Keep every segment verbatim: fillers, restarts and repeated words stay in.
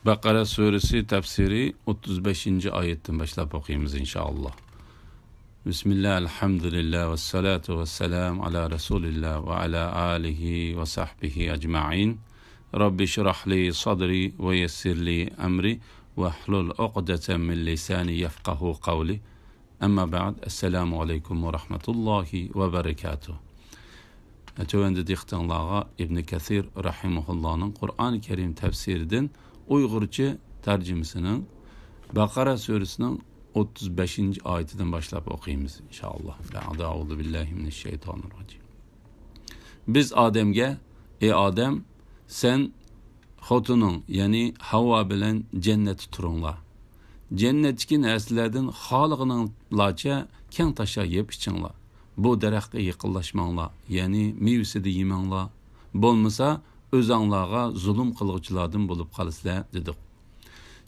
بەقەرە سۈرىسى تەپسىرى ئوتتۇز بەشىنچى ئايەتتىن باشلاپ ئوقۇيمىز، ئىنشائاللا. بىسمىللا، ئەلھەمدۇلىللا، ۋەسسالاتۇ ۋەسسالامۇ ئالا رەسۇلىللا ۋە ئالا ئالىھى ۋە سەھبىھى ئەجمەئىن. رەببىشرەھلى سەدرى ۋە يەسسىرلى ئەمرى ۋەھلۇل ئۇقدەتەم مىن لىسانى يەفقەھۇ قەۋلى. ئەمما بەئد، ئەسسالامۇ ئەلەيكۇم ۋە رەھمەتۇللاھى ۋە بەرەكاتۇھ. تۆۋەندە دىققىتىڭلارغا ئىبنى كەسىر رەھىمەھۇللانىڭ قۇرئانى كەرىم تەپسىرىدىن ئۇيغۇرچە تەرجىمىسىنىڭ بەقەرە سۈرىسىنىڭ ئوتتۇز بەشىنچى ئايىتىدىن باشلاپ ئوقۇيمىز، ئىنشائاللا. بەئدە، ئەئۇزۇ بىللاھى مىنەششەيتانىر راجىم. بىز ئادەمگە، ئەي ئادەم، سەن خوتۇنۇڭ، يەنى ھاۋا بىلەن جەننەتتە تۇرۇڭلار. جەننەتتىكى نەرسىلەردىن خالىغىنىڭلارچە كەڭ تاشا يەپ ئىچىڭلار. بۇ دەرەخكە يېقىنلاشماڭلار، يەنى مېۋىسىدە يېمەڭلار. بولمىسا، ئۆزەڭلارغا زۇلۇم قىلغۇچىلاردىن بولۇپ قالىسىلەر، دېدۇق.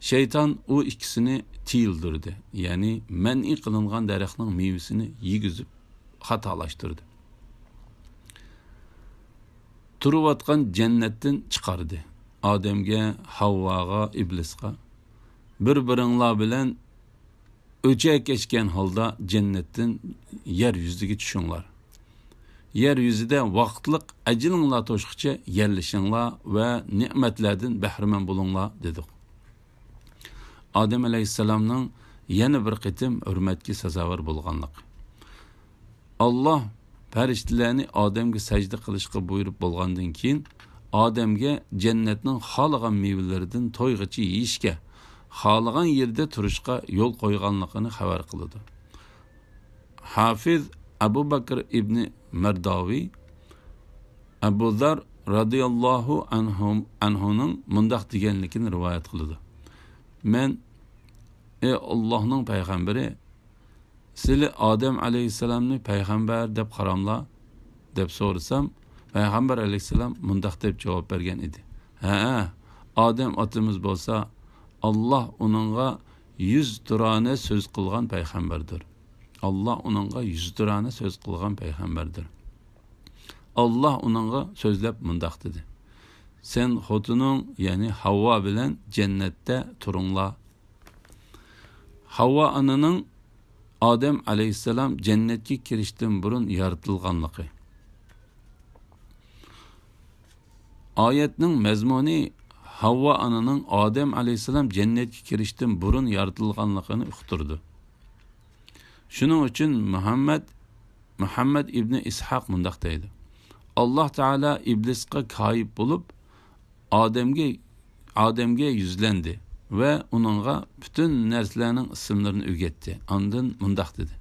شەيتان ئۇ ئىككىسىنى تىيىلدۈردى، يەنى مەنئى قىلىنغان دەرەخنىڭ مېۋىسىنى يېگۈزۈپ خاتالاشتۇردى. تۇرۇۋاتقان جەننەتتىن چىقاردى. ئادەمگە، ھاۋۋاغا، ئىبلىسقا، بىر-بىرىڭلار بىلەن ئۆچەك ئەچكەن ھالدا جەننەتتىن يەر يۈزىگە چۈشۈڭلار. يەر يۈزىدە ۋاقىتلىق ئەجىلىڭلار توشقىچە يەرلىشىڭلار ۋە نېمەتلەردىن بەھرىمەن بولۇڭلار، دېدۇق. ئادەم ئەلەيھىسسالامنىڭ يەنە بىر قېتىم ھۆرمەتكە سازاۋەر بولغانلىقى. ئاللاھ پەرىشتىلەرنى ئادەمگە سەجدە قىلىشقا بۇيرۇپ بولغاندىن كېيىن، ئادەمگە جەننەتنىڭ خالىغان مېۋىلىرىدىن تويغىچە يېيىشكە، خالىغان يېرىدە تۇرۇشقا يول قويغانلىقىنى خەۋەر قىلىدۇ. ھافىز ئەبۇ بەكىر ئىبنى مەرداۋى ئەبۇ زەر رەزىياللاھۇ ئەنھۇ، ئەنھۇنىڭ مۇنداق دېگەنلىكىنى رىۋايەت قىلىدۇ. مەن، ئەي ئاللاھنىڭ پەيغەمبىرى، سىلى ئادەم ئەلەيھىسسالامنى پەيغەمبەر دەپ قاراملا؟ دەپ سورىسام، پەيغەمبەر ئەلەيھىسسالام مۇنداق دەپ جاۋاب بەرگەن ئىدى: ھەئە، ئادەم ئاتىمىز بولسا، ئاللاھ ئۇنىڭغا يۈز تۇرانە سۆز قىلغان پەيغەمبەردۇر. ئاللاھ ئۇنىڭغا يۈز تۇرانە سۆز قىلغان پەيغەمبەردۇر. ئاللاھ ئۇنىڭغا سۆزلەپ مۇنداق دېدى: سەن خوتۇنۇڭ، يەنى ھاۋۋا بىلەن جەننەتتە تۇرۇڭلار. ھاۋۋا ئانىنىڭ ئادەم ئەلەيھىسسالام جەننەتكە كىرىشتىن بۇرۇن يارىتىلغانلىقى. ئايەتنىڭ مەزمۇنى ھاۋۋا ئانىنىڭ ئادەم ئەلەيھىسسالام جەننەتكە كىرىشتىن بۇرۇن يارىتىلغانلىقىنى ئۇقتۇرىدۇ. شۇنىڭ ئۈچۈن مۇھەممەد، مۇھەممەد ئىبنى ئىسھاق مۇنداق دەيدۇ: ئاللاھ تائالا ئىبلىسقا كايىپ بولۇپ، ئادەمگە، ئادەمگە يۈزلەندى ۋە ئۇنىڭغا پۈتۈن نەرسىلەرنىڭ ئىسىملىرىنى ئۆگەتتى. ئاندىن مۇنداق دېدى: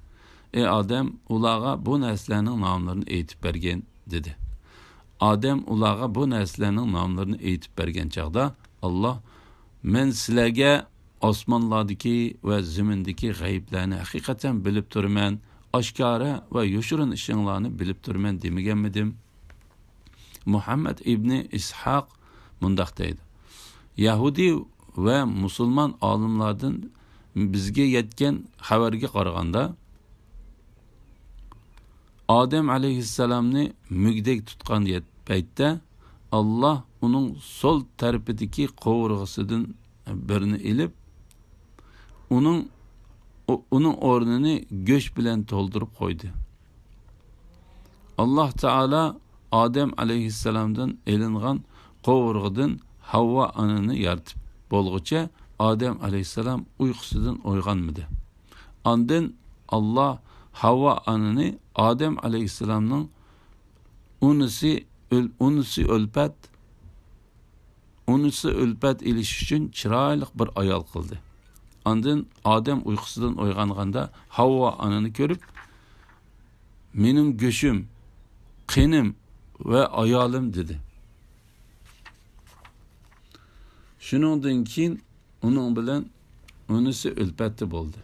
ئەي ئادەم، ئۇلارغا بۇ نەرسىلەرنىڭ ناملىرىنى ئېيتىپ بەرگىن، دېدى. ئادەم ئۇلارغا بۇ نەرسىلەرنىڭ ناملىرىنى ئېيتىپ بەرگەن چاغدا، ئاللاھ: مەن سىلەرگە ئاسمانلاردىكى ۋە زېمىندىكى غەيىبلەرنى ھەقىقەتەن بىلىپ تۇرىمەن، ئاشكارا ۋە يوشۇرۇن ئىشىڭلارنى بىلىپ تۇرىمەن دېمىگەنمىدىم؟ مۇھەممەد ئىبنى ئىسھاق مۇنداق دەيدۇ: يەھۇدىي ۋە مۇسۇلمان ئالىملاردىن بىزگە يەتكەن خەۋەرگە قارىغاندا، ئادەم ئەلەيھىسسالامنى مۈگدەك تۇتقان يەت-، پەيتتە، ئاللاھ ئۇنىڭ سول تەرىپىدىكى قوۋۇرغىسىدىن بىرنى ئېلىپ، ئۇنىڭ، ئۇ-، ئۇنىڭ ئورنىنى گۆش بىلەن تولدۇرۇپ قويدى. ئاللاھ تائالا ئادەم ئەلەيھىسسالامدىن ئېلىنغان قوۋۇرغىدىن ھاۋۋا ئانىنى يارىتىپ بولغۇچە، ئادەم ئەلەيھىسسالام ئۇيقۇسىدىن ئويغانمىدى. ئاندىن ئاللاھ ھاۋۋا ئانىنى ئادەم ئەلەيھىسسالامنىڭ ئۇنىسى ئۆل-، ئۇنىسى ئۈلپەت، ئۇنىسى ئۈلپەت ئېلىش ئۈچۈن چىرايلىق بىر ئايال قىلدى. ئاندىن ئادەم ئۇيقۇسىدىن ئويغانغاندا، ھاۋۋا ئانىنى كۆرۈپ، مېنىڭ گۆشۈم، قېنىم ۋە ئايالىم، دېدى. شۇنىڭدىن كېيىن ئۇنىڭ بىلەن ئۇنىسى ئۈلپەتتە بولدى.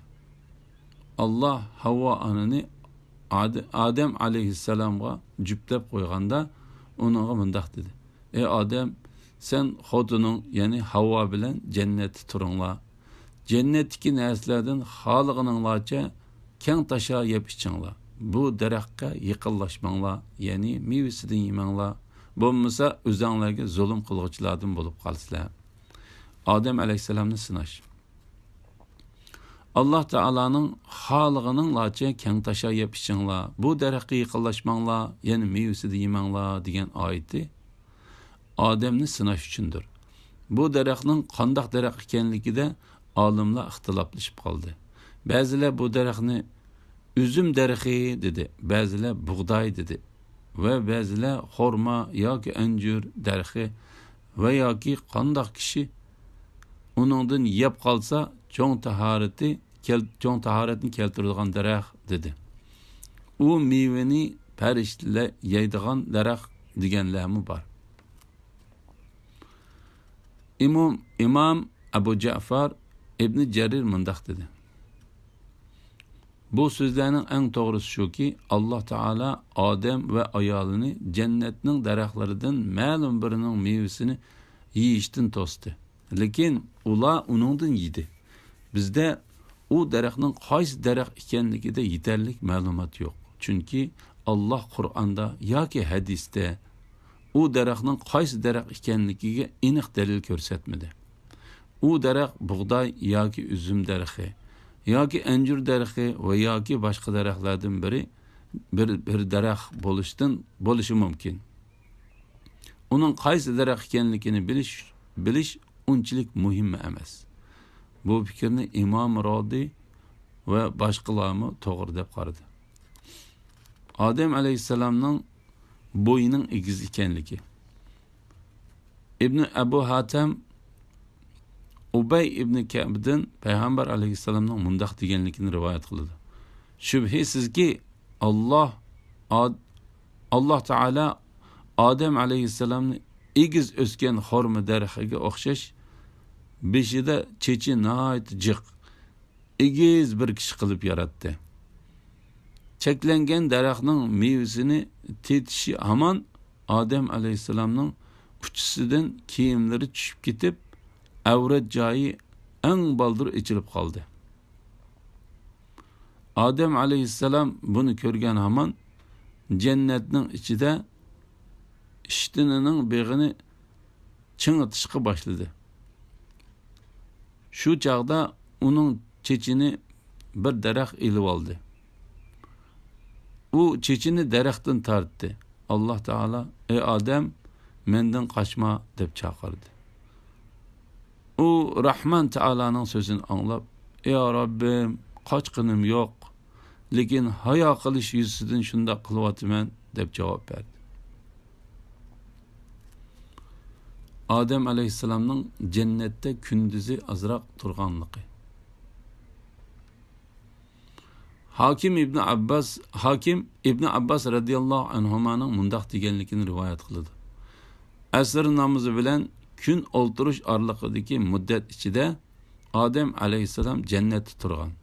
ئاللاھ ھاۋۋا ئانىنى ئاد-، ئادەم ئەلەيھىسسالامغا جۈپلەپ قويغاندا، ئۇنىڭغا مۇنداق دېدى: ئەي ئادەم، سەن خوتۇنۇڭ، يەنى ھاۋۋا بىلەن جەننەتتە تۇرۇڭلار. جەننەتتىكى نەرسىلەردىن خالىغىنىڭلارچە كەڭ تاشا يەپ ئىچىڭلار. بۇ دەرەخكە يېقىنلاشماڭلار، يەنى مېۋىسىدىن يېمەڭلار. بولمىسا، ئۆزەڭلارگە زۇلۇم قىلغۇچىلاردىن بولۇپ قالىسىلەر. ئادەم ئەلەيھىسسالامنى سىناش. ئاللا تائالانىڭ خالىغىنىڭلارچە كەڭ تاشا يەپ ئىچىڭلار، بۇ دەرەخكە يېقىنلاشماڭلار، يەنى مېۋىسىدە يېمەڭلار دېگەن ئايىتى ئادەمنى سىناش ئۈچۈندۇر. بۇ دەرەخنىڭ قانداق دەرەخ ئىكەنلىكىدە ئالىملار ئىختىلاپلىشىپ قالدى. بەزىلەر بۇ دەرەخنى ئۈزۈم دەرىخى دېدى، بەزىلەر بۇغداي دېدى ۋە بەزىلەر خورما ياكى ئەنجۈر دەرىخى ۋە ياكى قانداق كىشى ئۇنىڭدىن يەپ قالسا، چوڭ تاھارىتى كەل-، چوڭ تاھارەتنى كەلتۈرىدىغان دەرەخ دېدى. ئۇ مېۋىنى پەرىشتىلەر يەيدىغان دەرەخ دېگەنلەرمۇ بار. ئىمام، ئىمام ئەبۇ جەئفار ئىبنى جەرىر مۇنداق دېدى: بۇ سۆزلەرنىڭ ئەڭ توغرىسى شۇكى، ئاللا تائالا ئادەم ۋە ئايالىنى جەننەتنىڭ دەرەخلىرىدىن مەلۇم بىرىنىڭ مېۋىسىنى يېيىشتىن توستى. لېكىن ئۇلار ئۇنىڭدىن يېدى. بىزدە ئۇ دەرەخنىڭ قايسى دەرەخ ئىكەنلىكىدە يېتەرلىك مەلۇمات يوق. چۈنكى ئاللا قۇرئاندا ياكى ھەدىستە ئۇ دەرەخنىڭ قايسى دەرەخ ئىكەنلىكىگە ئېنىق دەلىل كۆرسەتمىدى. ئۇ دەرەخ بۇغداي ياكى ئۈزۈم دەرىخى ياكى ئەنجۈر دەرىخى ۋە ياكى باشقا دەرەخلەردىن بىرى، بىر، بىر دەرەخ بولۇشتىن، بولۇشى مۇمكىن. ئۇنىڭ قايسى دەرەخ ئىكەنلىكىنى بىلىش، بىلىش ئۇنچىلىك مۇھىم ئەمەس. بۇ پىكىرنى ئىمام رازى ۋە باشقىلارمۇ توغرا دەپ قارىدى. ئادەم ئەلەيھىسسالامنىڭ بويىنىڭ ئېگىز ئىكەنلىكى. ئىبنى ئەبۇ ھاتەم ئۇبەي ئىبنى كەبدىن پەيغەمبەر ئەلەيھىسسالامنىڭ مۇنداق دېگەنلىكىنى رىۋايەت قىلىدۇ: شۈبھىسىزكى، ئاللا، ئاد-، ئاللا تائالا ئادەم ئەلەيھىسسالامنى ئېگىز ئۆسكەن خورما دەرىخىگە ئوخشاش، بېشىدا چېچى ناھايىتى جىق، ئېگىز بىر كىشى قىلىپ ياراتتى. چەكلەنگەن دەرەخنىڭ مېۋىسىنى تېتىشى ھامان ئادەم ئەلەيھىسسالامنىڭ ئۇچىسىدىن كىيىملىرى چۈشۈپ كېتىپ، ئەۋرەت جايى ئەڭ بالدۇر ئېچىلىپ قالدى. ئادەم ئەلەيھىسسالام بۇنى كۆرگەن ھامان جەننەتنىڭ ئىچىدە ئىشتىنىنىڭ بېغىنى چىڭىتىشقا باشلىدى. شۇ چاغدا ئۇنىڭ چېچىنى بىر دەرەخ ئېلىۋالدى. ئۇ چېچىنى دەرەختىن تارتتى. ئاللا تائالا: «ئەي ئادەم، مەندىن قاچما» دەپ چاقىردى. ئۇ راھمان تائالانىڭ سۆزىنى ئاڭلاپ: «يا رەببىم، قاچقىنىم يوق، لېكىن ھايا قىلىش يۈزىسىدىن شۇنداق قىلىۋاتىمەن» دەپ جاۋاب بەردى. ئادەم ئەلەيھىسسالامنىڭ جەننەتتە كۈندۈزى ئازراق تۇرغانلىقى. ھاكىم ئىبنى ئابباس، ھاكىم ئىبنى ئابباس رەزىياللاھۇ ئەنھۇمانىڭ مۇنداق دېگەنلىكىنى رىۋايەت قىلىدۇ: ئەسىر نامىزى بىلەن كۈن ئولتۇرۇش ئارىلىقىدىكى مۇددەت ئىچىدە ئادەم ئەلەيھىسسالام جەننەتتە تۇرغان.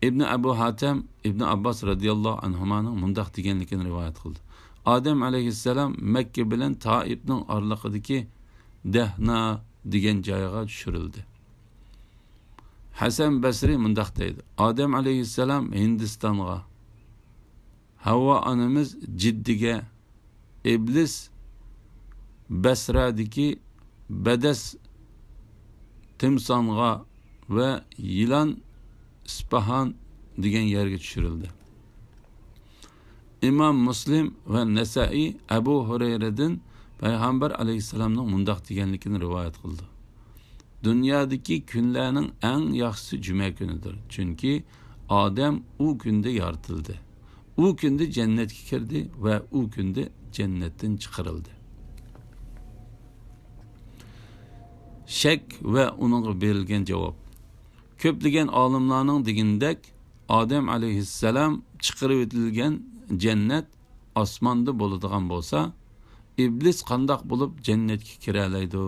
ئىبنى ئەبۇ ھاتەم ئىبنى ئابباس رەزىياللاھۇ ئەنھۇمانىڭ مۇنداق دېگەنلىكىنى رىۋايەت قىلدى: ئادەم ئەلەيھىسسالام مەككە بىلەن تائىپنىڭ ئارىلىقىدىكى دەھنا دېگەن جايغا چۈشۈرۈلدى. ھەسەن بەسرى مۇنداق دەيدۇ: ئادەم ئەلەيھىسسالام ھىندىستانغا، ھەۋۋا ئانىمىز جىددىگە، ئىبلىس بەسرادىكى بەدەس تىمسانغا ۋە يىلان ئىسپاھان دېگەن يەرگە چۈشۈرۈلدى. ئىمام مۇسلىم ۋە نەسائىي ئەبۇ ھۇرەيرىدىن پەيغەمبەر ئەلەيھىسسالامنىڭ مۇنداق دېگەنلىكىنى رىۋايەت قىلىدۇ: دۇنيادىكى كۈنلەرنىڭ ئەڭ ياخشىسى جۈمە كۈنىدۇر، چۈنكى ئادەم ئۇ كۈندە يارىتىلدى. ئۇ كۈندە جەننەتكە كىردى ۋە ئۇ كۈندە جەننەتتىن چىقىرىلدى. شەك ۋە ئۇنىڭغا بېرىلگەن جاۋاب. كۆپلىگەن ئالىملارنىڭ دېگىنىدەك، ئادەم ئەلەيھىسسالام چىقىرىۋېتىلگەن جەننەت ئاسماندا بولىدىغان بولسا، ئىبلىس قانداق بولۇپ جەننەتكە كىرەلەيدۇ؟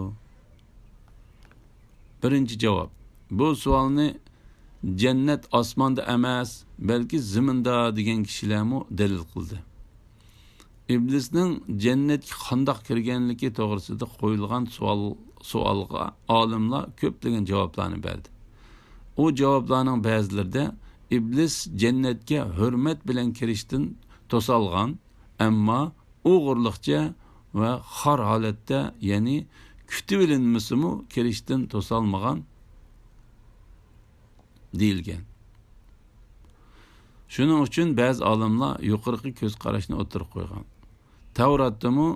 بىرىنچى جاۋاب، بۇ سوئالنى «جەننەت ئاسماندا ئەمەس، بەلكى زېمىندا» دېگەن كىشىلەرمۇ دەلىل قىلدى. ئىبلىسنىڭ جەننەتكە قانداق كىرگەنلىكى توغرىسىدا قويۇلغان سوئال، سوئالغا ئالىملار كۆپلىگەن جاۋابلارنى بەردى. ئۇ جاۋابلارنىڭ بەزىلىرىدە ئىبلىس جەننەتكە ھۆرمەت بىلەن كىرىشتىن توسالغان، ئەمما ئوغرىلىقچە ۋە خار ھالەتتە، يەنى كۈتۈۋېلىنمىسىمۇ كىرىشتىن توسالمىغان دېيىلگەن. شۇنىڭ ئۈچۈن بەزى ئالىملار يۇقىرىقى كۆز قاراشنى ئوتتۇرىغا قويغان. تەۋراتتىمۇ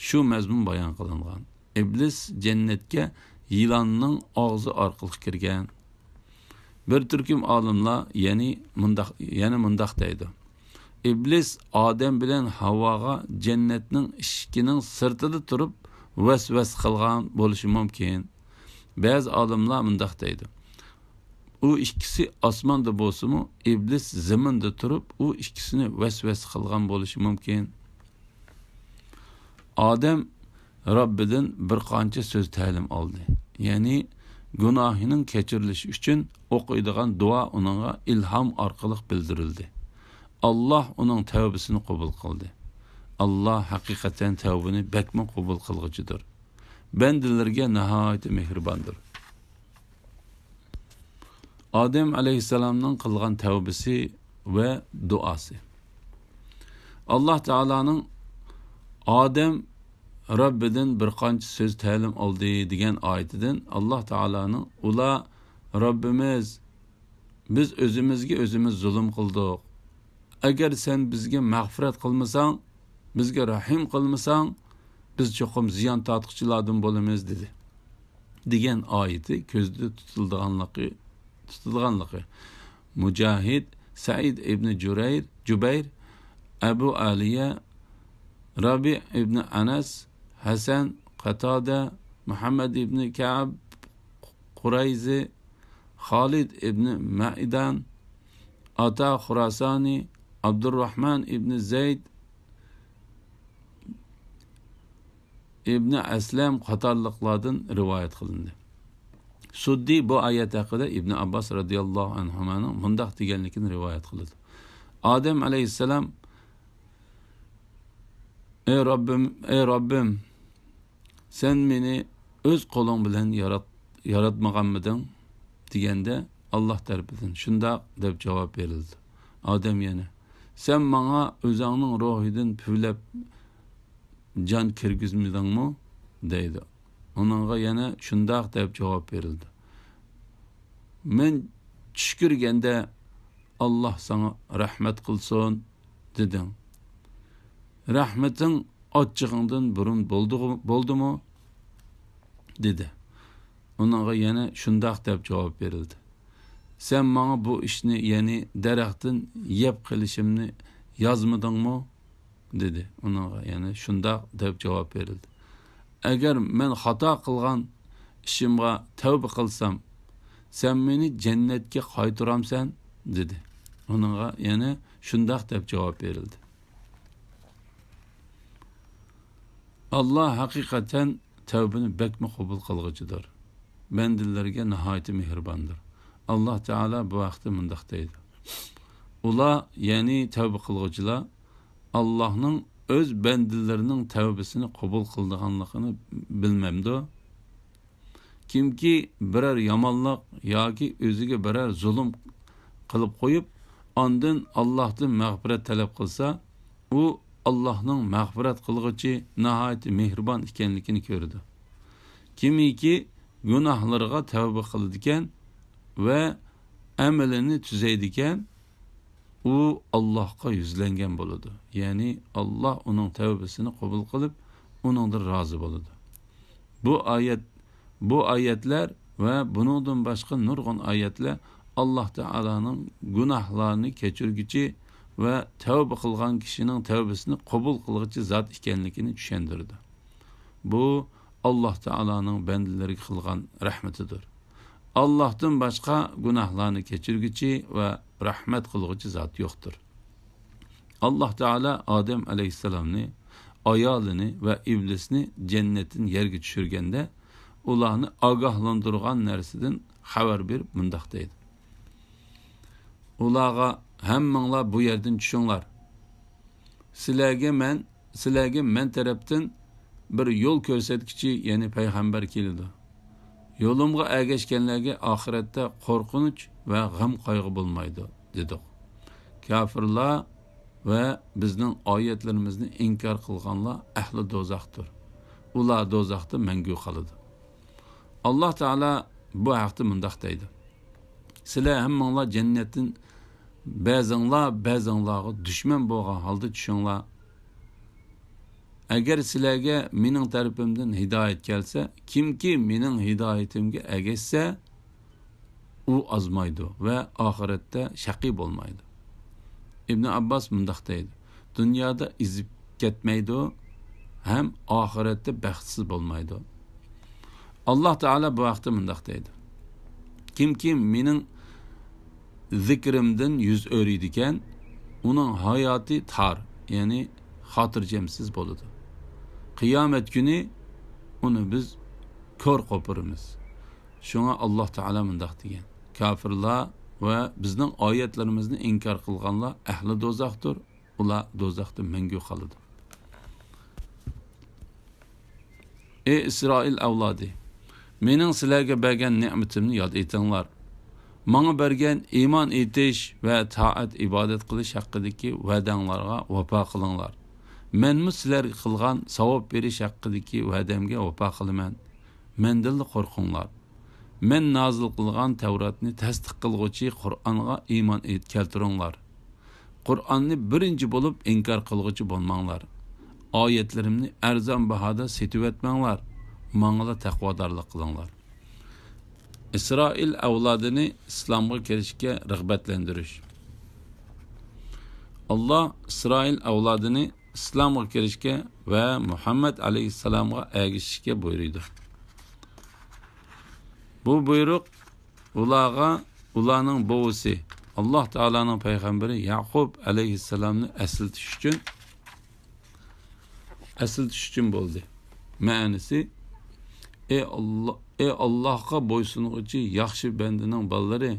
شۇ مەزمۇن بايان قىلىنغان. ئىبلىس جەننەتكە يىلاننىڭ ئاغزى ئارقىلىق كىرگەن. بىر تۈركۈم ئالىملار يەنى مۇنداق، يەنە مۇنداق دەيدۇ. ئىبلىس ئادەم بىلەن ھاۋاغا جەننەتنىڭ ئىشىكىنىڭ سىرتىدا تۇرۇپ ۋەسۋەسە قىلغان بولۇشى مۇمكىن. بەزى ئالىملار مۇنداق دەيدۇ. ئۇ ئىككىسى ئاسماندا بولسىمۇ، ئىبلىس زېمىندا تۇرۇپ، ئۇ ئىككىسىنى ۋەسۋەسە قىلغان بولۇشى مۇمكىن. ئادەم رەببىدىن بىر قانچە سۆز تەلىم ئالدى. يەنى گۇناھىنىڭ كەچۈرۈلۈشى ئۈچۈن ئوقۇيدىغان دۇئا ئۇنىڭغا ئىلھام ئارقىلىق بىلدۈرۈلدى. ئاللاھ ئۇنىڭ تەۋبىسىنى قوبۇل قىلدى. ئاللاھ ھەقىقەتەن تەۋبىنى بەكمۇ قوبۇل قىلغۇچىدۇر. بەندىلىرىگە ناھايىتى مېھرىباندۇر. ئادەم ئەلەيھىسسالامنىڭ قىلغان تەۋبىسى ۋە دۇئاسى. ئاللاھ تائالانىڭ ئادەم رەببىدىن بىر قانچە سۆز تەلىم ئالدى دېگەن ئايىتىدىن ئاللاھ تائالانىڭ، ئۇلار، رەببىمىز، بىز ئۆزىمىزگە ئۆزىمىز زۇلۇم قىلدۇق. ئەگەر سەن بىزگە مەغپىرەت قىلمىساڭ، بىزگە رەھىم قىلمىساڭ، بىز چوقۇم زىيان تارتقۇچىلاردىن بولىمىز، دېدى. دېگەن ئايىتى كۆزدە تۇتۇلىدىغانلىقى، تۇتۇلىدىغانلىقى. مۇجاھىد، سەئىد ئىبنى جۇرەير، جۇبەير، ئەبۇ ئالىيە، رابىئ ئىبنى ئەنەس، ھەسەن، قاتادە، مۇھەممەد ئىبنى كەئب، قۇرەيزى، خالىد ئىبنى مەئدان، ئاتا خۇراسانى، ئابدۇرراھمان ئىبنى زەيد، ئىبنى ئەسلەم قاتارلىقلاردىن رىۋايەت قىلىندى. سۇددى بۇ ئايەت ھەققىدە ئىبنى ئابباس رەزىياللاھۇ ئەنھۇمانىڭ مۇنداق دېگەنلىكىنى رىۋايەت قىلىدۇ. ئادەم ئەلەيھىسسالام، ئەي رەببىم، ئەي رەببىم، سەن مېنى ئۆز قولۇڭ بىلەن يارات-، ياراتمىغانمىدىڭ؟ دېگەندە، ئاللاھ تەرىپىدىن، شۇنداق، دەپ جاۋاب بېرىلدى. ئادەم يەنە، سەن ماڭا ئۆزۈڭنىڭ روھىدىن پۈۋلەپ جان كىرگۈزمىدىڭمۇ؟ دەيدۇ. ئۇنىڭغا يەنە شۇنداق دەپ جاۋاب بېرىلدى. مەن چۈش كۆرگەندە، ئاللاھ ساڭا رەھمەت قىلسۇن، دېدىڭ. رەھمىتىڭ ئاچچىقىڭدىن بۇرۇن بولدىغۇ-، بولدىمۇ؟ دېدى. ئۇنىڭغا يەنە شۇنداق دەپ جاۋاب بېرىلدى. سەن ماڭا بۇ ئىشنى، يەنى دەرەختىن يەپ قېلىشىمنى يازمىدىڭمۇ؟ دېدى. ئۇنىڭغا يەنە شۇنداق دەپ جاۋاب بېرىلدى. ئەگەر مەن خاتا قىلغان ئىشىمغا تەۋبە قىلسام، سەن مېنى جەننەتكە قايتۇرامسەن؟ دېدى. ئۇنىڭغا يەنە شۇنداق دەپ جاۋاب بېرىلدى. ئاللاھ ھەقىقەتەن تەۋبىنى بەكمۇ قوبۇل قىلغۇچىدۇر. بەندىلىرىگە ناھايىتى مېھرىباندۇر. ئاللاھ تائالا بۇ ھەقتە مۇنداق دەيدۇ. ئۇلار، يەنى تەۋبە قىلغۇچىلار، ئاللاھنىڭ ئۆز بەندىلىرىنىڭ تەۋبىسىنى قوبۇل قىلىدىغانلىقىنى بىلمەمدۇ؟ كىمكى بىرەر يامانلىق ياكى ئۆزىگە بىرەر زۇلۇم قىلىپ قويۇپ، ئاندىن ئاللاھتىن مەغپىرەت تەلەپ قىلسا، ئۇ ئاللاھنىڭ مەغپىرەت قىلغۇچى، ناھايىتى مېھرىبان ئىكەنلىكىنى كۆرىدۇ. كىمكى گۇناھلىرىغا تەۋبە قىلىدىكەن ۋە ئەمىلىنى تۈزەيدىكەن، ئۇ ئاللاھقا يۈزلەنگەن بولىدۇ. يەنى ئاللاھ ئۇنىڭ تەۋبىسىنى قوبۇل قىلىپ، ئۇنىڭدىن رازى بولىدۇ. بۇ ئايەت، بۇ ئايەتلەر ۋە بۇنىڭدىن باشقا نۇرغۇن ئايەتلەر ئاللاھ تائالانىڭ گۇناھلارنى كەچۈرگۈچى ۋە تەۋبە قىلغان كىشىنىڭ تەۋبىسىنى قوبۇل قىلغۇچى زات ئىكەنلىكىنى چۈشەندۈرىدۇ. بۇ ئاللاھ تائالانىڭ بەندىلىرىگە قىلغان رەھمىتىدۇر. ئاللاھتىن باشقا گۇناھلارنى كەچۈرگۈچى ۋە رەھمەت قىلغۇچى زات يوقتۇر. ئاللاھ تائالا ئادەم ئەلەيھىسسالامنى، ئايالىنى ۋە ئىبلىسنى جەننەتتىن يەرگە چۈشۈرگەندە، ئۇلارنى ئاگاھلاندۇرغان نەرسىدىن خەۋەر بېرىپ مۇنداق دەيدۇ. ئۇلارغا، ھەممىڭلار بۇ يەردىن چۈشۈڭلار. سىلەرگە مەن، سىلەرگە مەن تەرەپتىن بىر يول كۆرسەتكۈچى، يەنى پەيغەمبەر كېلىدۇ. يولۇمغا ئەگەشكەنلەرگە ئاخىرەتتە قورقۇنچ ۋە غەم-قايغۇ بولمايدۇ، دېدۇق. كاپىرلار ۋە بىزنىڭ ئايەتلىرىمىزنى ئىنكار قىلغانلار ئەھلى دوزاختۇر. ئۇلار دوزاختا مەڭگۈ قالىدۇ. ئاللاھ تائالا بۇ ھەقتە مۇنداق دەيدۇ: سىلەر ھەممىڭلار جەننەتتىن بەزىڭلار بەزىڭلارغا دۈشمەن بولغان ھالدا چۈشۈڭلار. ئەگەر سىلەرگە مېنىڭ تەرىپىمدىن ھىدايەت كەلسە، كىمكى مېنىڭ ھىدايىتىمگە ئەگەشسە، ئۇ ئازمايدۇ ۋە ئاخىرەتتە شەقىي بولمايدۇ. ئىبن ئابباس مۇنداق دەيدۇ: دۇنيادا ئېزىپ كەتمەيدۇ ھەم ئاخىرەتتە بەختسىز بولمايدۇ. ئاللاھ تائالا بۇ ھەقتە مۇنداق دەيدۇ: كىمكى مېنىڭ زىكرىمدىن يۈز ئۆرۈيدىكەن، ئۇنىڭ ھاياتى تار، يەنى خاتىرجەمسىز بولىدۇ. قىيامەت كۈنى ئۇنى بىز كور قوپۇرىمىز. شۇڭا ئاللاھ تائالا مۇنداق دېگەن: كاپىرلار ۋە بىزنىڭ ئايەتلىرىمىزنى ئىنكار قىلغانلار ئەھلى دوزاختۇر، ئۇلار دوزاختا مەڭگۈ قالىدۇ. ئەي ئىسرائىل ئەۋلادى! مېنىڭ سىلەرگە بەرگەن نېمىتىمنى ياد ئېتىڭلار. ماڭا بەرگەن ئىمان ئېيتىش ۋە تائەت ئىبادەت قىلىش ھەققىدىكى ۋەدەڭلارغا ۋاپا قىلىڭلار. مەنمۇ سىلەرگە قىلغان ساۋاب بېرىش ھەققىدىكى ۋەدەمگە ۋاپا قىلىمەن. مەندىنلا قورقۇڭلار. مەن نازىل قىلغان تەۋراتنى تەستىق قىلغۇچى قۇرئانغا ئىمان ئېيت-، كەلتۈرۈڭلار. قۇرئاننى بىرىنچى بولۇپ ئىنكار قىلغۇچى بولماڭلار. ئايەتلىرىمنى ئەرزان باھادا سېتىۋەتمەڭلار. ماڭىلا تەقۋادارلىق قىلىڭلار. ئىسرائىل ئەۋلادىنى ئىسلامغا كىرىشكە رىغبەتلەندۈرۈش. ئاللاھ ئىسرائىل ئەۋلادىنى ئىسلامغا كىرىشكە ۋە مۇھەممەد ئەلەيھىسسالامغا ئەگىشىشكە بۇيرۇيدۇ. بۇ بۇيرۇق ئۇلارغا ئۇلارنىڭ بوۋىسى، ئاللاھ تائالانىڭ پەيغەمبىرى يەقۇب ئەلەيھىسسالامنى ئەسلىتىش ئۈچۈن، ئەسلىتىش ئۈچۈن بولدى. مەنىسى: ئەي ئاللا-، ئەي ئاللاھقا بويسۇنغۇچى ياخشى بەندىنىڭ بالىلىرى،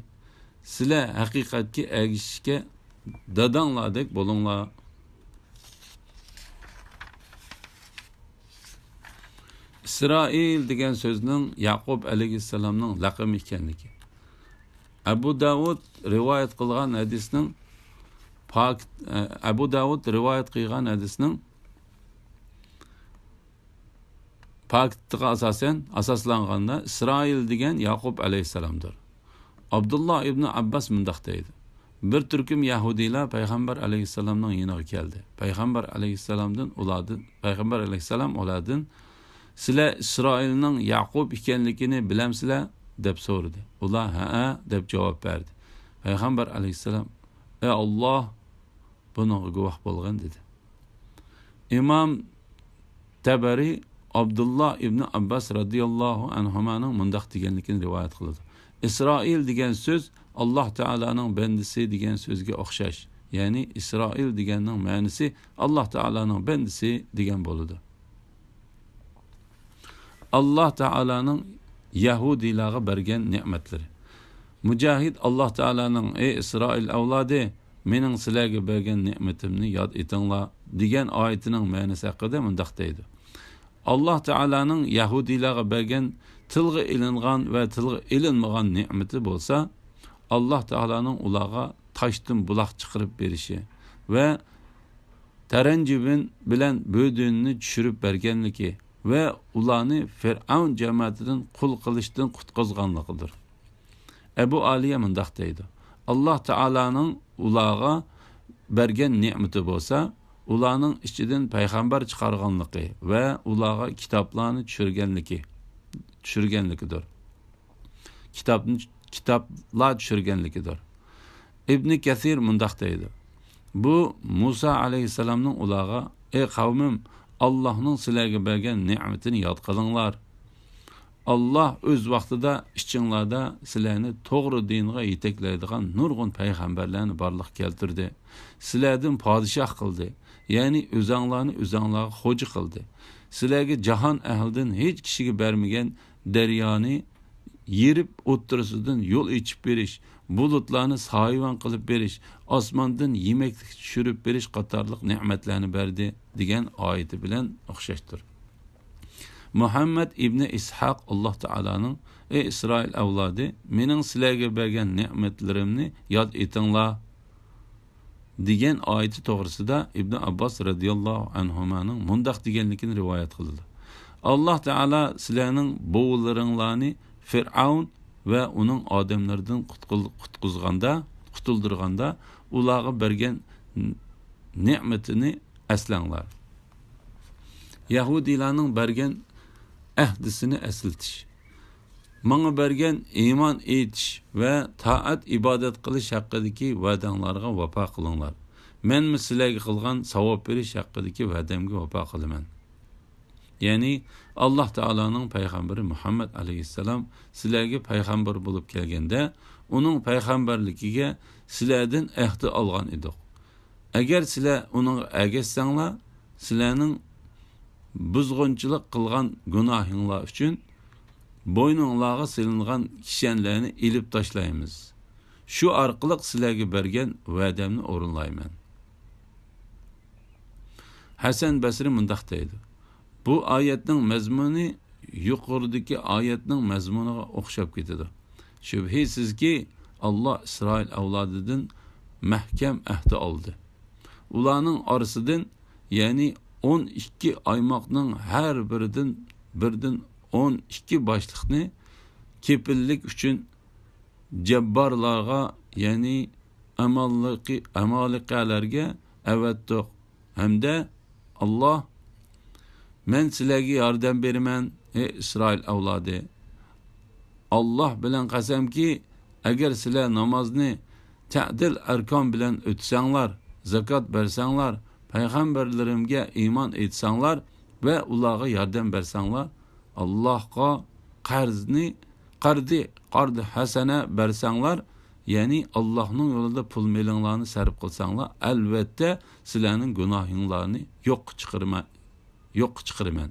سىلەر ھەقىقەتكە ئەگىشىشكە داداڭلاردەك بولۇڭلار. ئىسرائىل دېگەن سۆزنىڭ يەقۇب ئەلەيھىسسالامنىڭ لەقىمى ئىكەنلىكى. ئەبۇ داۋۇد رىۋايەت قىلغان ھەدىسنىڭ پاك-، ئەبۇ داۋۇد رىۋايەت قىلغان ھەدىسنىڭ پاكىتىغا ئاساسەن، ئاساسلانغاندا، ئىسرائىل دېگەن ياقۇب ئەلەيھىسسالامدۇر. ئابدۇللا ئىبنى ئابباس مۇنداق دەيدۇ: بىر تۈركۈم يەھۇدىيلار پەيغەمبەر ئەلەيھىسسالامنىڭ يېنىغا كەلدى. پەيغەمبەر ئەلەيھىسسالامدىن ئۇلاردىن، پەيغەمبەر ئەلەيھىسسالام ئۇلاردىن: سىلەر ئىسرائىلنىڭ يەقۇب ئىكەنلىكىنى بىلەمسىلەر؟ دەپ سورىدى. ئۇلار: ھەئە، دەپ جاۋاب بەردى. پەيغەمبەر ئەلەيھىسسالام: ئەي ئاللاھ، بۇنىڭغا گۇۋاھ بولغىن، دېدى. ئىمام تەبەرى ئابدۇللا ئىبنى ئابباس رەزىياللاھۇ ئەنھۇمانىڭ مۇنداق دېگەنلىكىنى رىۋايەت قىلىدۇ: ئىسرائىل دېگەن سۆز ئاللاھ تائالانىڭ بەندىسى دېگەن سۆزگە ئوخشاش. يەنى ئىسرائىل دېگەننىڭ مەنىسى ئاللاھ تائالانىڭ بەندىسى دېگەن بولىدۇ. ئاللاھ تائالانىڭ يەھۇدىيلارغا بەرگەن نېمەتلىرى. مۇجاھىد ئاللاھ تائالانىڭ: ئەي ئىسرائىل ئەۋلادى، مېنىڭ سىلەرگە بەرگەن نېمىتىمنى ياد ئېتىڭلار، دېگەن ئايىتىنىڭ مەنىسى ھەققىدە مۇنداق دەيدۇ: ئاللاھ تائالانىڭ يەھۇدىيلارغا بەرگەن تىلغا ئېلىنغان ۋە تىلغا ئېلىنمىغان نېمىتى بولسا، ئاللاھ تائالانىڭ ئۇلارغا تاشتىن بۇلاق چىقىرىپ بېرىشى ۋە تەرەنجىبىن بىلەن بۆدۈننى چۈشۈرۈپ بەرگەنلىكى ۋە ئۇلارنى فىرئەۋن جەمەتىدىن قۇل قىلىشتىن قۇتقۇزغانلىقىدۇر. ئەبۇ ئالىيە مۇنداق دەيدۇ: ئاللاھ تائالانىڭ ئۇلارغا بەرگەن نېمىتى بولسا، ئۇلارنىڭ ئىچىدىن پەيغەمبەر چىقارغانلىقى ۋە ئۇلارغا كىتابلارنى چۈشۈرگەنلىكى، چۈشۈرگەنلىكىدۇر. كىتابنى، كىتابلار چۈشۈرگەنلىكىدۇر. ئىبنى كەسىر مۇنداق دەيدۇ: بۇ مۇسا ئەلەيھىسسالامنىڭ ئۇلارغا: ئەي قەۋمىم، ئاللاھنىڭ سىلەرگە بەرگەن نېمىتىنى ياد قىلىڭلار. ئاللاھ ئۆز ۋاقتىدا ئىچىڭلاردا سىلەرنى توغرا دىنغا يېتەكلەيدىغان نۇرغۇن پەيغەمبەرلەرنى بارلىققا كەلتۈردى. سىلەردىن پادىشاھ قىلدى، يەنى ئۆزەڭلارنى ئۆزەڭلارغا خوجا قىلدى. سىلەرگە جاھان ئەھلىدىن ھېچ كىشىگە بەرمىگەن دەريانى يېرىپ، ئوتتۇرىسىدىن يول ئېچىپ بېرىش، بۇلۇتلارنى سايىۋەن قىلىپ بېرىش، ئاسماندىن يېمەكلىك چۈشۈرۈپ بېرىش قاتارلىق نېمەتلەرنى بەردى، دېگەن ئايىتى بىلەن ئوخشاشتۇر. مۇھەممەد ئىبنى ئىسھاق ئاللاھ تائالانىڭ: ئەي ئىسرائىل ئەۋلادى، مېنىڭ سىلەرگە بەرگەن نېمەتلىرىمنى ياد ئېتىڭلار، دېگەن ئايىتى توغرىسىدا ئىبنى ئابباس رەزىياللاھۇ ئەنھۇمانىڭ مۇنداق دېگەنلىكىنى رىۋايەت قىلىدۇ: ئاللاھ تائالا سىلەرنىڭ بوۋىلىرىڭلارنى فىرئەۋن ۋە ئۇنىڭ ئادەملىرىدىن قۇتقۇل-، قۇتقۇزغاندا، قۇتۇلدۇرغاندا، ئۇلارغا بەرگەن نېمىتىنى ئەسلەڭلار. يەھۇدىيلارنىڭ بەرگەن ئەھدىسىنى ئەسلىتىش. ماڭا بەرگەن ئىمان ئېيتىش ۋە تائەت ئىبادەت قىلىش ھەققىدىكى ۋەدەڭلارغا ۋاپا قىلىڭلار. مەنمۇ سىلەرگە قىلغان ساۋاب بېرىش ھەققىدىكى ۋەدەمگە ۋاپا قىلىمەن. يەنى، ئاللاھ تائالانىڭ پەيغەمبىرى مۇھەممەد ئەلەيھىسسالام سىلەرگە پەيغەمبەر بولۇپ كەلگەندە، ئۇنىڭ پەيغەمبەرلىكىگە سىلەردىن ئەھدى ئالغان ئىدۇق. ئەگەر سىلەر ئۇنىڭغا ئەگەشسەڭلار، سىلەرنىڭ بۇزغۇنچىلىق قىلغان گۇناھىڭلار ئۈچۈن بوينۇڭلارغا سېلىنغان كىشەنلەرنى ئېلىپ تاشلايمىز. شۇ ئارقىلىق سىلەرگە بەرگەن ۋەدەمنى ئورۇنلايمەن. ھەسەن بەسرى مۇنداق دەيدۇ: بۇ ئايەتنىڭ مەزمۇنى يۇقىرىدىكى ئايەتنىڭ مەزمۇنىغا ئوخشاپ كېتىدۇ. شۈبھىسىزكى، ئاللاھ ئىسرائىل ئەۋلادىدىن مەھكەم ئەھدى ئالدى. ئۇلارنىڭ ئارىسىدىن، يەنى ئون ئىككى ئايماقنىڭ ھەر بىرىدىن، بىردىن ئون ئىككى باشلىقنى كېپىللىك ئۈچۈن جەببارلارغا، يەنى ئامالىقى-، ئامالىقەلەرگە ئەۋەتتۇق. ھەمدە ئاللاھ، مەن سىلەرگە ياردەم بېرىمەن، ئەي ئىسرائىل ئەۋلادى. ئاللاھ بىلەن قەسەمكى، ئەگەر سىلەر نامازنى تەدىل ئەركان بىلەن ئۆتىسەڭلار، زاكات بەرسەڭلار، پەيغەمبەرلىرىمگە ئىمان ئېيتساڭلار ۋە ئۇلارغا ياردەم بەرسەڭلار، ئاللاھقا قەرزنى، قەردى، قەرد ھەسەنە بەرسەڭلار، يەنى ئاللاھنىڭ يولىدا پۇل مېلىڭلارنى سەرپ قىلساڭلار، ئەلۋەتتە سىلەرنىڭ گۇناھىڭلارنى يوققا چىقىرىمەن، يوققا چىقىرىمەن.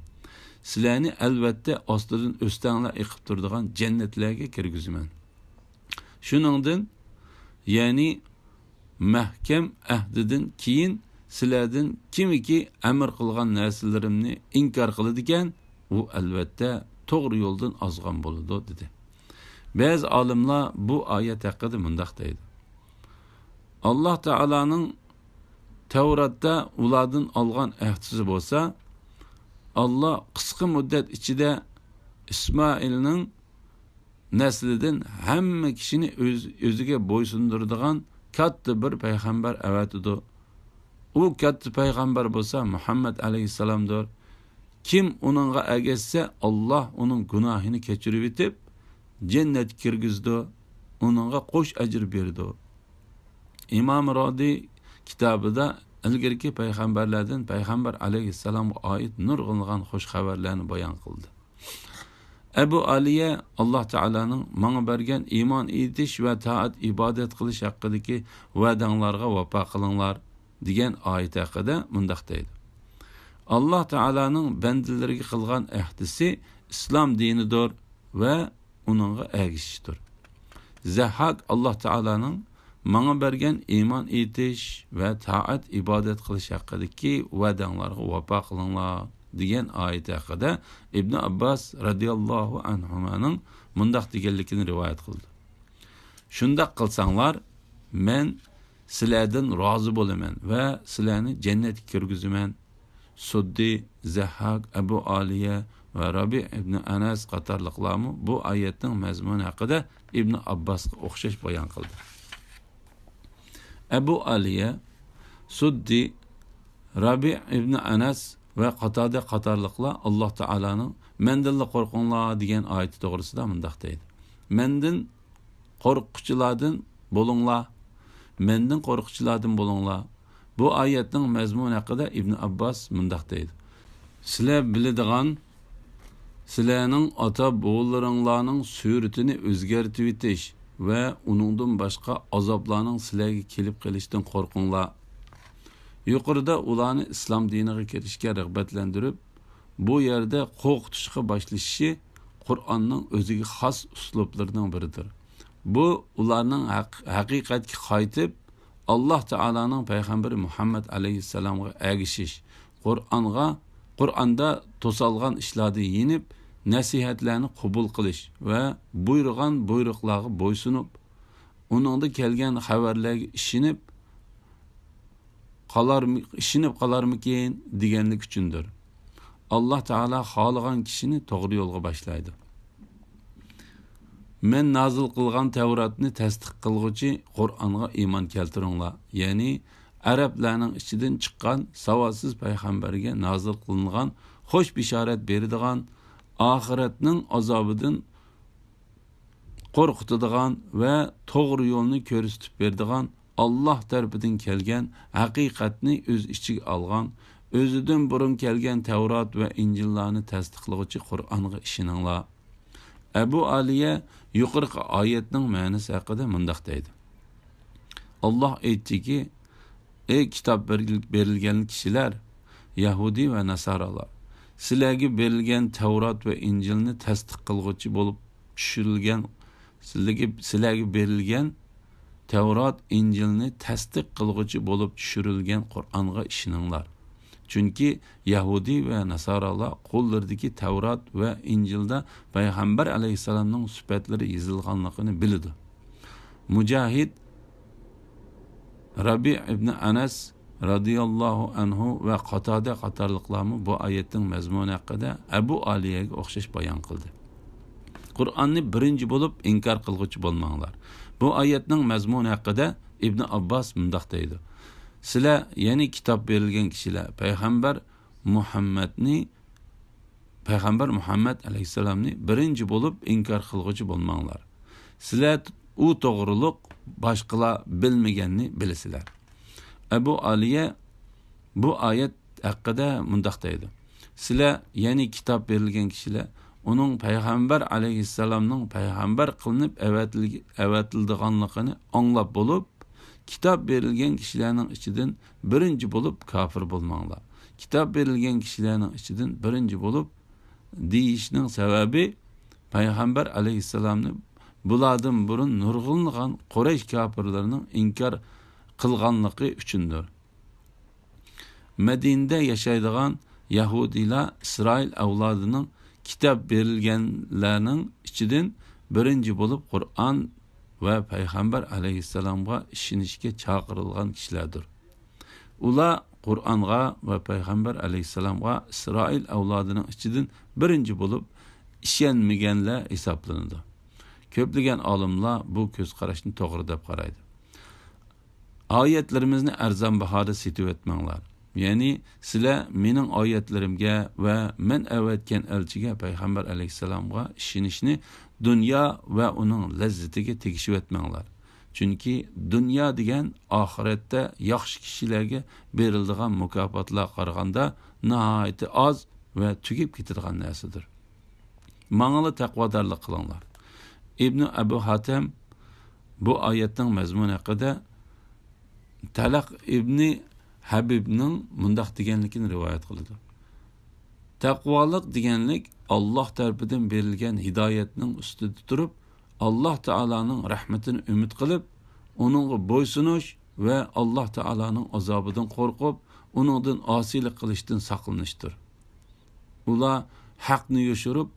سىلەرنى ئەلۋەتتە ئاستىدىن ئۆستەڭلەر ئېقىپ تۇرىدىغان جەننەتلەرگە كىرگۈزىمەن. شۇنىڭدىن، يەنى مەھكەم ئەھدىدىن كېيىن سىلەردىن كىمكى ئەمر قىلغان نەرسىلىرىمنى ئىنكار قىلىدىكەن، ئۇ ئەلۋەتتە توغرا يولدىن ئازغان بولىدۇ، دېدى. بەزى ئالىملار بۇ ئايەت ھەققىدە مۇنداق دەيدۇ: ئاللاھ تائالانىڭ تەۋراتتا ئۇلاردىن ئالغان ئەھدىسى بولسا، ئاللاھ قىسقا مۇددەت ئىچىدە ئىسمائىلنىڭ نەسلىدىن ھەممە كىشىنى ئۆز-، ئۆزىگە بويسۇندۇرىدىغان كاتتا بىر پەيغەمبەر ئەۋەتىدۇ. ئۇ كاتتا پەيغەمبەر بولسا مۇھەممەد ئەلەيھىسسالامدۇر. كىم ئۇنىڭغا ئەگەشسە، ئاللاھ ئۇنىڭ گۇناھىنى كەچۈرۈۋېتىپ، جەننەتكە كىرگۈزىدۇ، ئۇنىڭغا قوش ئەجىر بېرىدۇ. ئىمام رادى كىتابىدا ئىلگىرىكى پەيغەمبەرلەردىن پەيغەمبەر ئەلەيھىسسالامغا ئائىت نۇرغۇنلىغان خۇش خەۋەرلەرنى بايان قىلدى. ئەبۇ ئالىيە، ئاللاھ تائالانىڭ ماڭا بەرگەن ئىمان ئېيتىش ۋە تائەت ئىبادەت قىلىش ھەققىدىكى ۋەدەڭلارغا ۋاپا قىلىڭلار، دېگەن ئايىتى ھەققىدە مۇنداق دەيدۇ: ئاللاھ تائالانىڭ بەندىلىرىگە قىلغان ئەھدىسى ئىسلام دىنىدۇر ۋە ئۇنىڭغا ئەگىشىشتۇر. زەھھاك ئاللاھ تائالانىڭ ماڭا بەرگەن ئىمان ئېيتىش ۋە تائەت ئىبادەت قىلىش ھەققىدىكى ۋەدەڭلارغا ۋاپا قىلىڭلار، دېگەن ئايىتى ھەققىدە ئىبنى ئابباس رەزىياللاھۇ ئەنھۇمانىڭ مۇنداق دېگەنلىكىنى رىۋايەت قىلدى: شۇنداق قىلساڭلار، مەن سىلەردىن رازى بولىمەن ۋە سىلەرنى جەننەتكە كىرگۈزىمەن. سۇددى، زەھھاك، ئەبۇ ئالىيە ۋە رابىئ ئىبنى ئەنەس قاتارلىقلارمۇ بۇ ئايەتنىڭ مەزمۇنى ھەققىدە ئىبنى ئابباسقا ئوخشاش بايان قىلدى. ئەبۇ ئالىيە، سۇددى، رابىئ ئىبنى ئەنەس ۋە قاتادە قاتارلىقلار ئاللاھ تائالانىڭ «مەندىنلا قورقۇڭلار» دېگەن ئايىتى توغرىسىدا مۇنداق دەيدۇ: مەندىن قورققۇچىلاردىن بولۇڭلار، مەندىن قورققۇچىلاردىن بولۇڭلار. بۇ ئايەتنىڭ مەزمۇنى ھەققىدە ئىبنى ئابباس مۇنداق دەيدۇ: سىلەر بىلىدىغان، سىلەرنىڭ ئاتا-بوۋىلىرىڭلارنىڭ سۈرىتىنى ئۆزگەرتىۋېتىش ۋە ئۇنىڭدىن باشقا ئازابلارنىڭ سىلەرگە كېلىپ قېلىشىدىن قورقۇڭلار. يۇقىرىدا ئۇلارنى ئىسلام دىنىغا كىرىشكە رىغبەتلەندۈرۈپ، بۇ يەردە قورقۇتۇشقا باشلىشىشى قۇرئاننىڭ ئۆزىگە خاس ئۇسلۇبلىرىنىڭ بىرىدۇر. بۇ ئۇلارنىڭ ھەق-، ھەقىقەتكە قايتىپ، ئاللاھ تائالانىڭ پەيغەمبىرى مۇھەممەد ئەلەيھىسسالامغا ئەگىشىش، قۇرئانغا، قۇرئاندا توسالغان ئىشلاردىن يېنىپ، نەسىھەتلەرنى قوبۇل قىلىش ۋە بۇيرۇغان بۇيرۇقلارغا بويسۇنۇپ، ئۇنىڭدا كەلگەن خەۋەرلەرگە ئىشىنىپ قالارمۇ-، ئىشىنىپ قالارمىكىن دېگەنلىك ئۈچۈندۇر. ئاللاھ تائالا خالىغان كىشىنى توغرا يولغا باشلايدۇ. مەن نازىل قىلغان تەۋراتنى تەستىق قىلغۇچى قۇرئانغا ئىمان كەلتۈرۈڭلار. يەنى ئەرەبلەرنىڭ ئىچىدىن چىققان ساۋاتسىز پەيغەمبەرگە نازىل قىلىنغان خوش بېشارەت بېرىدىغان، ئاخىرەتنىڭ ئازابىدىن قورقۇتىدىغان ۋە توغرا يولنى كۆرسىتىپ بېرىدىغان، ئاللاھ تەرىپىدىن كەلگەن ھەقىقەتنى ئۆز ئىچىگە ئالغان، ئۆزىدىن بۇرۇن كەلگەن تەۋرات ۋە ئىنجىللارنى تەستىقلىغۇچى قۇرئانغا ئىشىنىڭلار. ئەبۇ ئالىيە يۇقىرىقى ئايەتنىڭ مەنىسى ھەققىدە مۇنداق دەيدۇ: ئاللاھ ئېيتتىكى، ئەي كىتاب بېرىل-، بېرىلگەن كىشىلەر، يەھۇدىي ۋە ناسارالار، سىلەرگە بېرىلگەن تەۋرات ۋە ئىنجىلنى تەستىق قىلغۇچى بولۇپ چۈشۈرۈلگەن، سىلەرگە، سىلەرگە بېرىلگەن تەۋرات، ئىنجىلنى تەستىق قىلغۇچى بولۇپ چۈشۈرۈلگەن قۇرئانغا ئىشىنىڭلار. چۈنكى يەھۇدىي ۋە ناسارالار قوللىرىدىكى تەۋرات ۋە ئىنجىلدا پەيغەمبەر ئەلەيھىسسالامنىڭ سۈپەتلىرى يېزىلغانلىقىنى بىلىدۇ. مۇجاھىد، رەبىئ ئىبنى ئەنەس رەزىياللاھۇ ئەنھۇ ۋە قاتادە قاتارلىقلارمۇ بۇ ئايەتنىڭ مەزمۇنى ھەققىدە ئەبۇ ئالىيەگە ئوخشاش بايان قىلدى. قۇرئاننى بىرىنچى بولۇپ ئىنكار قىلغۇچى بولماڭلار. بۇ ئايەتنىڭ مەزمۇنى ھەققىدە ئىبنى ئابباس مۇنداق دەيدۇ: سىلەر، يەنى كىتاب بېرىلگەن كىشىلەر، پەيغەمبەر مۇھەممەدنى، پەيغەمبەر مۇھەممەد ئەلەيھىسسالامنى بىرىنچى بولۇپ ئىنكار قىلغۇچى بولماڭلار. سىلەر ئۇ توغرۇلۇق باشقىلار بىلمىگەننى بىلىسىلەر. ئەبۇ ئالىيە بۇ ئايەت ھەققىدە مۇنداق دەيدۇ: سىلەر، يەنى كىتاب بېرىلگەن كىشىلەر، ئۇنىڭ پەيغەمبەر ئەلەيھىسسالامنىڭ پەيغەمبەر قىلىنىپ ئەۋەتىل-، ئەۋەتىلىدىغانلىقىنى ئاڭلاپ بولۇپ، كىتاب بېرىلگەن كىشىلەرنىڭ ئىچىدىن بىرىنچى بولۇپ كاپىر بولماڭلار. كىتاب بېرىلگەن كىشىلەرنىڭ ئىچىدىن بىرىنچى بولۇپ دېيىشنىڭ سەۋەبى، پەيغەمبەر ئەلەيھىسسالامنى بۇلاردىن بۇرۇن نۇرغۇنلىغان قۇرەيش كاپىرلىرىنىڭ ئىنكار قىلغانلىقى ئۈچۈندۇر. مەدىنىدە ياشايدىغان يەھۇدىيلار ئىسرائىل ئەۋلادىنىڭ كىتاب بېرىلگەنلەرنىڭ ئىچىدىن بىرىنچى بولۇپ قۇرئان ۋە پەيغەمبەر ئەلەيھىسسالامغا ئىشىنىشكە چاقىرىلغان كىشىلەردۇر. ئۇلار قۇرئانغا ۋە پەيغەمبەر ئەلەيھىسسالامغا ئىسرائىل ئەۋلادىنىڭ ئىچىدىن بىرىنچى بولۇپ ئىشەنمىگەنلەر ھېسابلىنىدۇ. كۆپلىگەن ئالىملار بۇ كۆز قاراشنى توغرا دەپ قارايدۇ. ئايەتلىرىمىزنى ئەرزان باھادا سېتىۋەتمەڭلار. يەنى سىلەر مېنىڭ ئايەتلىرىمگە ۋە مەن ئەۋەتكەن ئەلچىگە پەيغەمبەر ئەلەيھىسسالامغا ئىشىنىشنى دۇنيا ۋە ئۇنىڭ لەززىتىگە تېگىشىۋەتمەڭلار. چۈنكى دۇنيا دېگەن ئاخىرەتتە ياخشى كىشىلەرگە بېرىلىدىغان مۇكاپاتلارغا قارىغاندا ناھايىتى ئاز ۋە تۈگەپ كېتىدىغان نەرسىدۇر. ماڭىلا تەقۋادارلىق قىلىڭلار. ئىبنى ئەبۇ ھاتەم بۇ ئايەتنىڭ مەزمۇنى ھەققىدە تەلەق ئىبنى ھەبىبنىڭ مۇنداق دېگەنلىكىنى رىۋايەت قىلىدۇ: تەقۋالىق دېگەنلىك ئاللاھ تەرىپىدىن بېرىلگەن ھىدايەتنىڭ ئۈستىدە تۇرۇپ، ئاللاھ تائالانىڭ رەھمىتىنى ئۈمىد قىلىپ، ئۇنىڭغا بويسۇنۇش ۋە ئاللاھ تائالانىڭ ئازابىدىن قورقۇپ، ئۇنىڭدىن ئاسىيلىق قىلىشتىن ساقلىنىشتۇر. ئۇلار ھەقنى يوشۇرۇپ،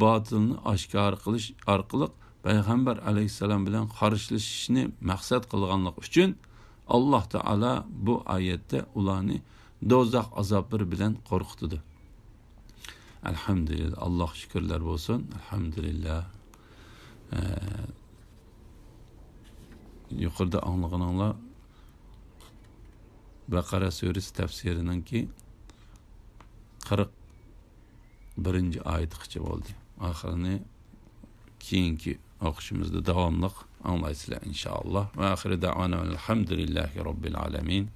باتىلنى ئاشكارا قىلىش ئارقىلىق پەيغەمبەر ئەلەيھىسسالام بىلەن قارشىلىشىشنى مەقسەت قىلغانلىقى ئۈچۈن، ئاللاھ تائالا بۇ ئايەتتە ئۇلارنى دوزاخ ئازابلىرى بىلەن قورقۇتىدۇ. ئەلھەمدۇلىللاھ، ئاللاھقا شۈكۈرلەر بولسۇن. ئەلھەمدۇلىللاھ. ئە، يۇقىرىدا ئاڭلىغىنىڭلار بەقەرە سۈرىسى تەپسىرىنىڭكى قىرىق بىرىنچى ئايىتىغىچە بولدى. ئاخىرىنى كېيىنكى ئوقۇشىمىزدا داۋاملىق ئاڭلايسىلەر، ئىنشائاللاھ. ۋە ئاخىرى دەئۋانا ئەلھەمدۇلىللاھى رەببىل ئالەمىن.